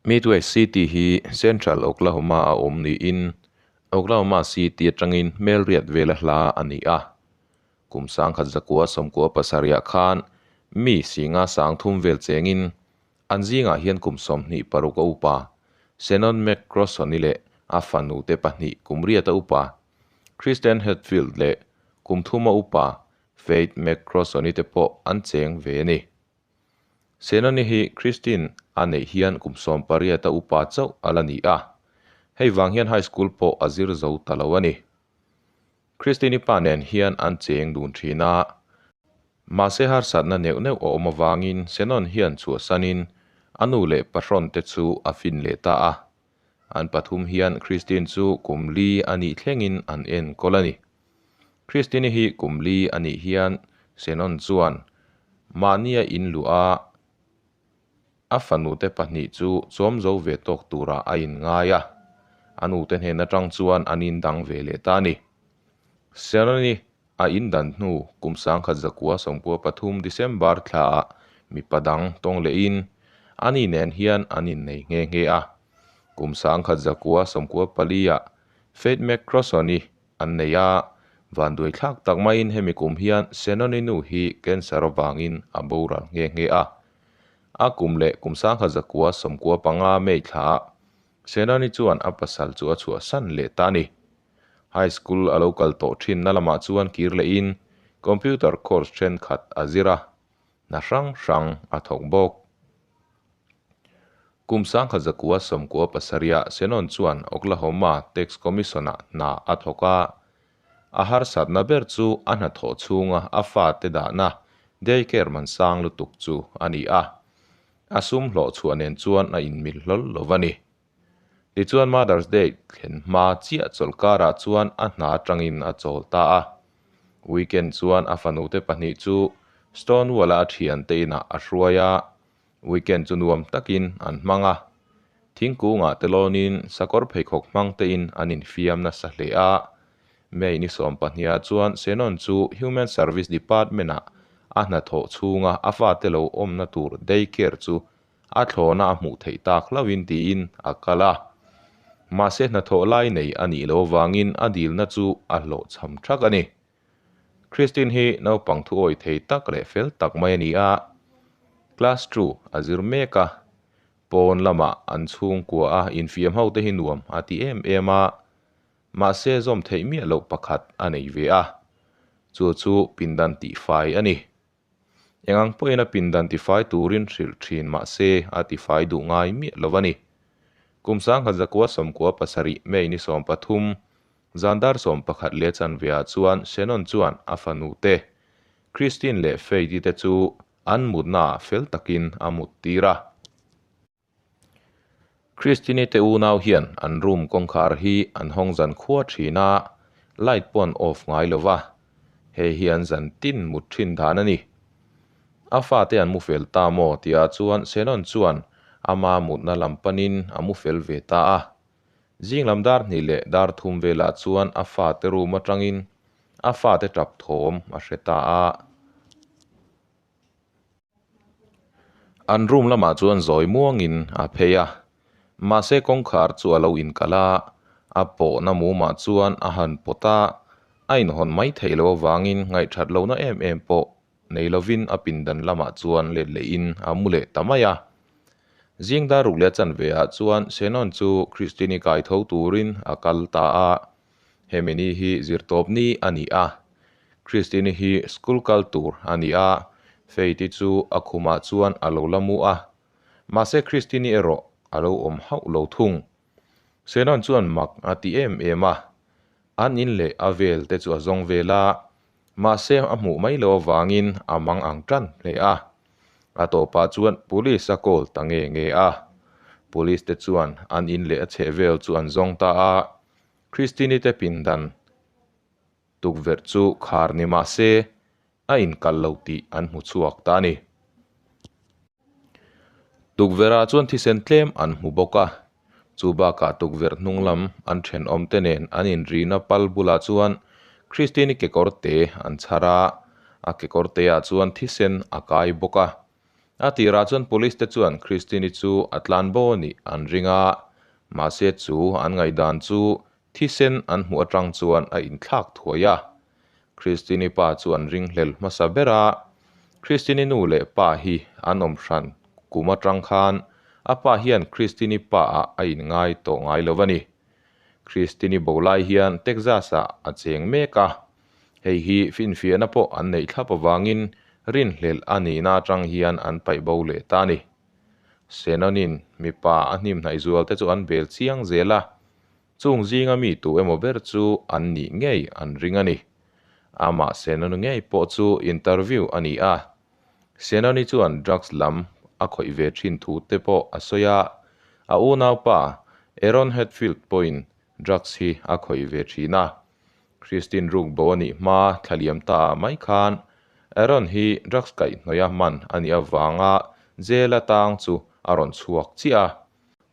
Midwest City hi Central Oklahoma a awm niin Oklahoma City atangin hmel riat vela hla a ni a. Kum 1997 ah khan mi singa sang thum vel chengin an zingah hian kum 26 a upa Shannon McCrossan-i leh a fanu te pahnih kum riata upa Kristen Hetfield leh kum thuma upa Faith McCrossan-i te pawh an cheng ve a ni. Shannon-i hi Christine a neih hian kum 18 a upa chauh a la ni a, hei vang hian high school pawh a zir zo ta lo a ni. Christine-i pa nen hian an cheng dun thin a, mahse harsatna neuh neuh a awm avangin Shannon hian chhuahsanin a nu leh pahrawn te chu a fin leh ta a. An pathum hian Christine chu kum li a nih thlengin an enkawl a ni. Christine-i hi kum li a nih hian Shannon chuan mahnia in luh a, a fanu te pahnih chu chawm zo ve tawk turah a inngai a, a nute hnen atang chuan an indang ve leh ta a ni. Shannon-i a indan hnu kum 1993 December thlaah mipa dang tawng lehin ani nen hian an innei nghe nghe a. Kum 1994 ah Faith McCrossan-i an nei a, vanduai thlak tak maiin hemi kum hian Shannon-i nu hi cancer avangin a boral nghe nghe a. A kum leh kum 1995 May thlaah Shannon-i chuan a pasal chu a chhuahsan leh ta a ni. High school a lo kal tawh thinna lamah chuan kir lehin computer course thenkhat a zir a, hna hrang hrang a thawk bawk. Kum 1997 ah Shannon chuan Oklahoma Tax Commission-ah hna a thawk a. A harsatna ber chu a hnathawh chhunga a fate dahna daycare man sang lutuk chu a ni a. A sum hlawh chhuah nen chuan a inmil hlawl lo a ni. Tichuan Mother's Day thlen hma chiah chawlhkarah chuan a hna atangin a chawl ta a. Weekend chuan a fanute pahnih chu Stonewall-a a thiante inah a hruai a. Weekend chu nuam takin an hmang a. Thingkungah te lawnin sakawr pheikhawk hmang tein an infiam nasa hle a. May ni 12 ah chuan Shannon chu Human Service Department-ah a hnathawh chhunga a fate lo awmna tur daycare chu a thlawhna a hmuh theih tak hlauhin tiin a kal a. Mahse hnathawh lai nei a nih loh avangin a dilna chu a hlawhchham thak a ni. Christine hi naupang thu awih thei tak leh fel tak mai a ni a, class two a zir mek a, pawn lamah an chhungkua a infiam ho te hi nuam a ti em em a, mahse zawm theih miah loh pakhat a nei ve a, chu chu pindan tihfai a ni. Engang pawhin a pindan tifai turin hrilh thin mahse a tifai duh ngai miah lo a ni. Kum 1997 May ni 13, zan dar 11 leh chanve ah chuan Shannon chuan a fanu te, Christine leh Faith-i te chu an mutna ah fel takin a mut tir a. Christine-i te unau hian an room kawngkhar hi an hawng zan khua thin a, light pawh an off ngai lo va, hei hi an zan tin mut thin dan a ni. A fate an mu fel ta maw tihah chuan Shannon chuan ama mutna lam panin a mu fel ve ta a. Zing lam dar hnih leh dar thum velah chuan a fate room atangin a fate tap thawm a hre ta a. An room lamah chuan zawi muangin a phei a, mahse kawngkhar chu a lo inkalh a, a pawhna mumah chuan a han pawt a, a inhawn mai theih loh avangin ngaihthat lohna em em pawh nei lovin a pindan lamah chuan let lehin a mu leh ta mai a. Zing dar ruk leh chanve ah chuan Shannon chu Christine-i kai tho turin a kal ta a, hemi ni hi zirtawp ni a ni a. Christine-i hi school kal tur a ni a, Faith-i chu a khumah chuan a lo la mu a. Mahse Christine-i erawh a lo awm hauh lo thung. Shannon chuan mak a ti em em a, an in leh a vel te chu a zawng vel a, mahse a hmuh mai loh avangin a mang ang tan hle a. A tawpah chuan police a call ta nge nge a. Police te chuan an in leh a chheh vel chu an zawng ta a, Christine-i te pindan Tukverh chu khar ni mah se a inkal lo tih an hmu chhuak ta a ni. Tukverhah chuan thisen tlem an hmu bawk a, chu bakah tukverh hnung lam an thenawm te nen an inrina pal bulah chuan Christine-i kekawr te an chhar a, a kekawr te ah chuan thisen a kai bawk a. A tirah chuan police te chuan Christine-i chu a tlanbo a nih an ring a, mahse chu an ngaihdan chu thisen an hmuh atang chuan a inthlak thuai a. Christine-i pa chu an ringhlel hmasa ber a, Christine-i nu leh pa hi an awm hran kum atang khan a pa hian Christine-i pa ah a inngai tawh ngai lo a ni. Christine-i bo lai hian Texas-ah a cheng mek a, Hei hi finfiahna pawh an neih thlap avangin rinhlelh a nihna atang hian an paih bo leh ta a ni. Senonin mipa a hnimhnaih zual te chu an bel chiang zel a, chung zinga mi tu emaw ber chu an nih ngei an ring a ni. Amah Senon ngei pawh chu interview a ni a, Senoni chuan drugs lam a khawih ve thin thu te pawh a sawi a, a unaupa Aaron Hatfield pawhin drugs hi a khawih ve thin a. Christine ruk bo a nih hma thla liam ta ah mai khan Aaron hi drugs kaihhnawih a hman a nih avanga jail atang chu a rawn chhuak chiah a.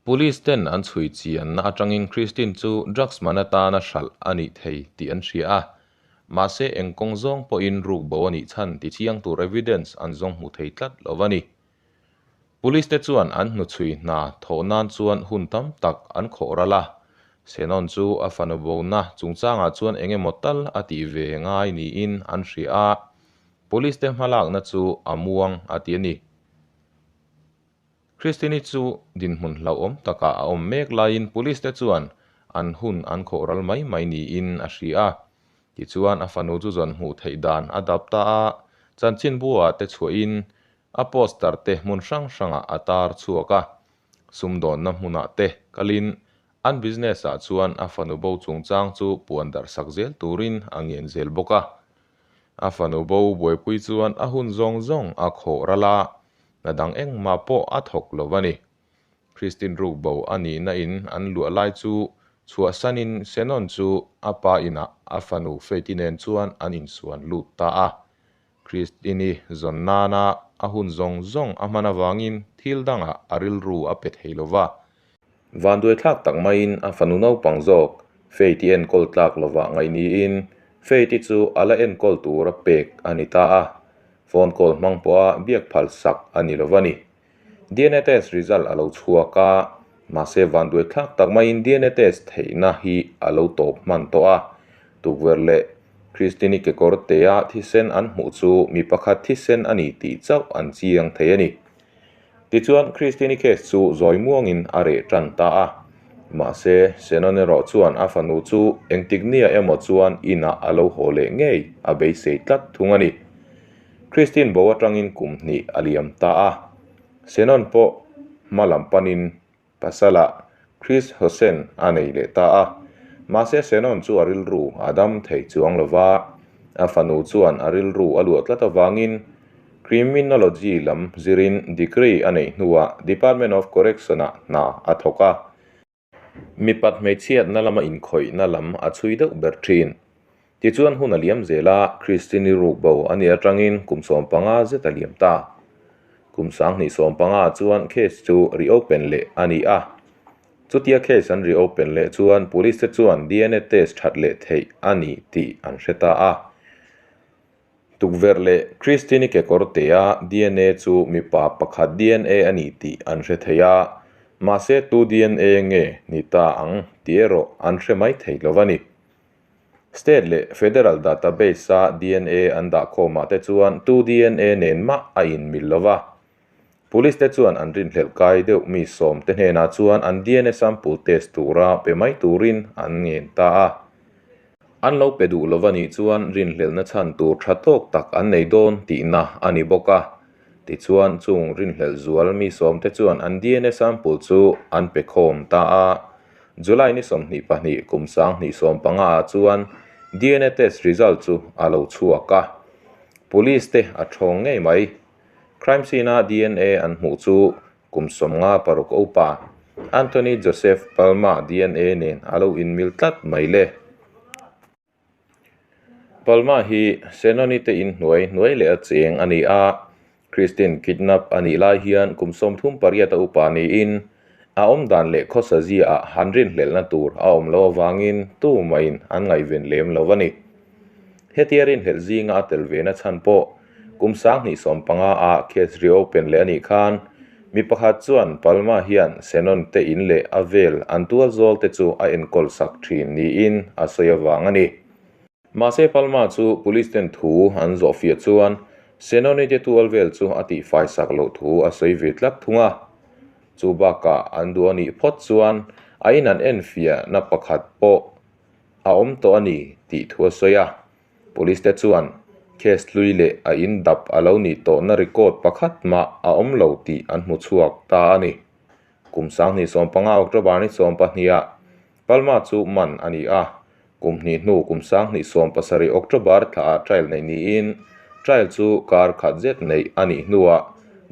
Police ten an chhui chianna atangin Christine chu drugs man atana hralh a nih thei tih an hria a, mahse eng kawng zawng pawhin ruk bo a nih chhan ti chiang tur evidence an zawng hmu thei tlat lo a ni. Police te chuan an hnuchhui hna thawh nan chuan hun tam tak an khawh ral a, Senon chu a fanu bona chungchangah chuan eng emaw tal a tih ve ngai niin an hria a, Police te hmalakna chu a muang a ti a ni. Christine-i chu dinhmun hlauhawm takah a awm mek laiin Police te chuan an hun an khawh ral mai mai niin a hria a, tichuan a fanu chu zawn hmuh theih dan a dap ta a, chanchinbu-ah te chhuahin A poster te hmun hrang hrangah a tar chhuak a, sumdawnna hmunah te kalin an business ah chuan a fanu bo chungchang chu puan darh sak zel turin a ngen zel bawk a. A fanu bo buaipui chuan a hun zawng zawng a khawh ral a, hna dang engmah pawh a thawk lo a ni. Christine ruk bo a nihna in an luah lai chu chhuahsanin Senon chu a pa inah a fanu Faith-i nen chuan an insuan lut ta a. Christine-i zawn nana a hun zawng zawng a hman avangin thil dangah a rilru a pe thei lo va. Vanduaithlak tak maiin a fanu naupang zawk Faith-i enkawl tlak lovah ngaih niin Faith-i chu a la enkawl tura pek a ni ta a, phone call hmang pawha biak phal sak a ni lo va ni. Dna test result a lo chhuak a, mahse vanduaithlak tak maiin dna test theihna hi a lo tawp hman tawh a. Tukverh leh Christine-i kekawr tea thisen an hmuh chu mi pakhat thisen a ni tih chauh an chiang thei a ni. Tichuan Christine-i case chu zawi muangin a reh tan ta a. Mahse Senon erawh chuan a fanu chu engtik nia emaw chuan inah a lo haw leh ngei a beisei tlat thung a ni. Christine bo atangin kum hnih a liam ta a, Senon pawh hma lam panin pasalah Chris Hosen a nei leh ta a. Mahse Senon chu a rilru a dam thei chuang lo va, a fanu chuan a rilru a luah tlat avangin Criminology lam zirin degree a neih hnuah Department of Correction-ah hna a thawk a. Mipat hmeichhiatna lama inkhawihna lam a chhui deuh ber thin. Tichuan hun a liam zel a, Christine-i ruk bo a nih atangin kum 15 zet a liam ta. Kum 2015 chuan case chu reopen leh a ni a. Chutia case an reopen leh chuan police te chuan dna test that leh theih a ni tih an hre ta a. Tukverh leh Christine-i kekawr tea dna chu mipa pakhat dna a ni tih an hre thei a, mahse tu dna nge ni ta ang tih erawh an hre mai thei lo a ni. State leh Federal database-a dna an dah khawmah te chuan tu dna nen mah a inmil lo va. Police te chuan an rinhlelh kai deuh mi sawm te hnenah chuan an dna sample test tura pe mai turin an ngen ta a. An lo pe duh lova nih chuan rinhlelhna chhan tur tha tawk tak an nei dawn tihna a ni bawk a. Tichuan chung rinhlelh zual mi sawm te chuan an dna sample chu an pe khawm ta a. July ni 22 kum 2015 ah chuan dna test result chu a lo chhuak a. Police te a thawng ngei mai. Crime scene-a dna an hmuh chu kum 56 upa Anthony Joseph Palma dna nen a lo inmil tlat mai le. Palma hi Senoni te inhnuai hnuai leh a cheng a ni a, Christine kidnap a nih lai hian kum 38 a upa niin a awmdan leh khawsa ziaah han rinhlelhna tur a awm lo avangin tumah-in an ngaihven lem lo a ni. Hetia rinhlelh zinga a tel ve na chhan pawh Kum 2015 a case reopen leh a nih khan mi pakhat chuan Palma hian Senon te in leh a vel an tual zawl te chu a enkawl sak thin niin a sawi avang a ni. Mahse Palma chu police ten thu an zawhfiah chuan Senoni te tual vel chu a tihfai sak loh thu a sawi ve tlat thung a. Chu bakah an duh a nih phawt chuan a in an enfiahna pakhat pawh a awm tawh a ni tih thu a sawi a. Police te chuan case hlui leh a in dap a lo nih tawhna record pakhat mah a awm lo tih an hmu chhuak ta a ni. Kum 2015 October ni 12 ah Palma chu man a ni a, kum hnih hnu kum 2017 October thla ah trial neih niin trial chu kar khat zet neih a nih hnuah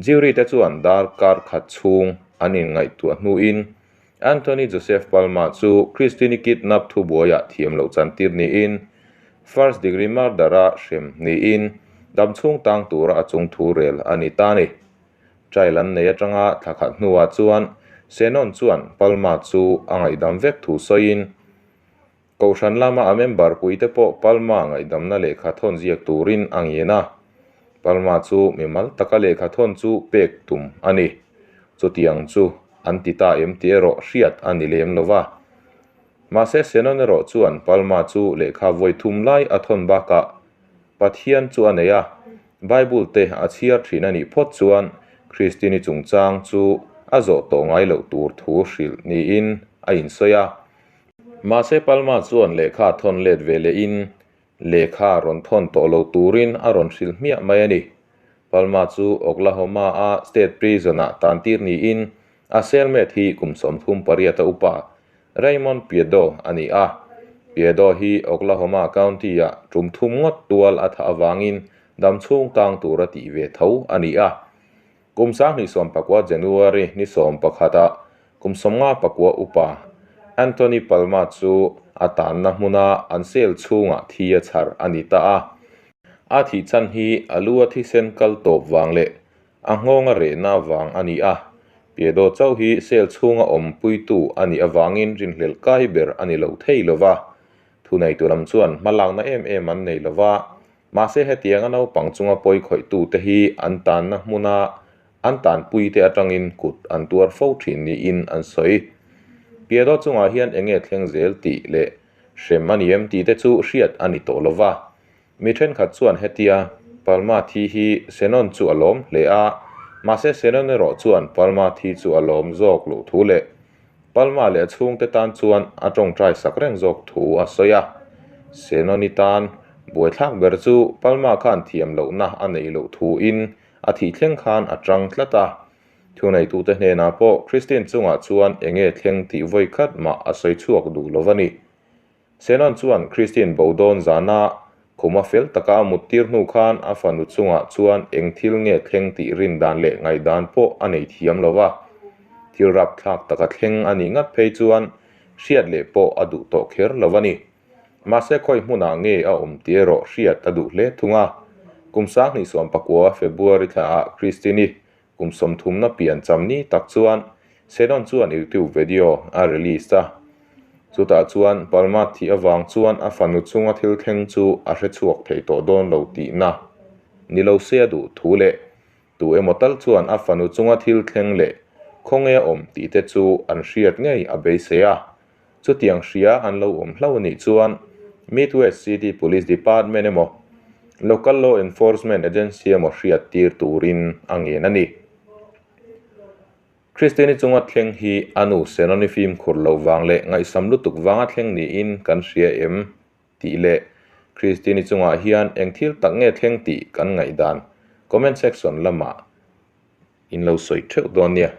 jury te chuan dar kar khat chhung an inngaihtuah hnuin Anthony Joseph Palma chu Christine kidnap thubuaiah thiam loh chantir niin first degree murder-a hrem niin damchhung tang tura a chung thu rel a ni ta a ni. Trial an nei atanga thla khat hnuah chuan Senon chuan Palma chu a ngaihdam vek thu sawiin Kohhran lama a member puite pawh Palma ngaihdamna lehkha thawn ziak turin a ngen a. Palma chu mimal taka lehkha thawn chu pek tum a ni. Chutiang chu an ti ta em tih erawh hriat a ni lem lo va. Mahse Senon erawh chuan Palma chu lehkha vawi thum lai a thawn bakah Pathian chu a nei a, Bible te a chhiar thin a nih phawt chuan Kristini chungchang chu a zawh tawh ngai loh tur thu hrilh niin a insawi a. Mahse Palma chuan lehkha a thawn let ve lehin lehkha rawn thawn tawh lo turin a rawn hrilh hmiah mai a ni. Palma chu Oklahoma-a state prison-ah tan tir niin a cellmate hi kum 38 a upa Raymond Piedo a ni a. Piedo hi Oklahoma County-ah tum thum ngawt tual a thah avangin damchhung tang tura tih ve tho a ni a. Kum 2019 January ni 11-ah kum 59 upa Anthony Palma chu a tanna hmuna an cell chhungah thi a chhar a ni ta a. A thih chhan hi a lu a thisen kal tawp vang leh a nghawng a rehna vang a ni a. Piedo chauh hi cell chhunga awmpuitu a nih avangin rinhlelh kai ber a ni lo thei lo va. Thuneitu lam chuan hmalakna em em an nei lo va. Mahse hetianga naupang chunga pawi khawihtute hi an tanna hmuna an tanpuite atangin kut an tuar fo thin niin an sawi. Piedo chungah hian eng nge thleng zel tih leh hrem a ni em tih te chu hriat a ni tawh lo va. Mi thenkhat chuan hetia Palma thi hi Senon chu a lawm hle a, mahse Senon erawh chuan Palma thi chu a lawm zawk loh thu leh Palma leh a chhungte tan chuan a tawngtai sak reng zawk thu a sawi a. Senoni tan buaithlak ber chu Palma khan thiam lohna a neih loh thuin a thih thleng khan a tang tlat a. Thuneitute hnenah pawh Christine chungah chuan enge thleng tih vawi khat mah a sawi chhuak duh lo a ni. Senon chuan Christine bo dawn zana khuma fel taka a muttir hnu khan a fanu chungah chuan eng thil nge thleng tih rin dan leh ngaihdan pawh a nei thiam lo va. Thil rapthlak taka thleng a nih ngat phei chuan hriat leh pawh a duh tawh kher lo a ni. Mahse khawi hmunah nge a awm tih erawh hriat a duh hle thung a. Kum 2019 February thlaah Christine-i Kum 30 na pian cham ni tak chuan Senon chuan YouTube video a release a. Chutah chuan Palma thih avang chuan a fanu chunga thil thleng chu a hre chhuak thei tawh dawn lo tihna ni lo se a duh thu leh tu emaw tal chuan a fanu chunga thil thleng leh khawnge a awm tih te chu an hriat ngei a beisei a. Chutiang hria an lo awm hlauh anih chuan Midwest City Police Department emaw Local Law Enforcement Agency emaw hriat tir turin a ngen a ni. Christine-i chunga thleng hi a nu Senoni fimkhur loh vang leh ngaihsam lutuk vanga thleng niin kan hria em tih leh Christine-i chungah hian eng thil tak nge thleng tih kan ngaihdan comment section lamah in lo sawi theuh dawn nia.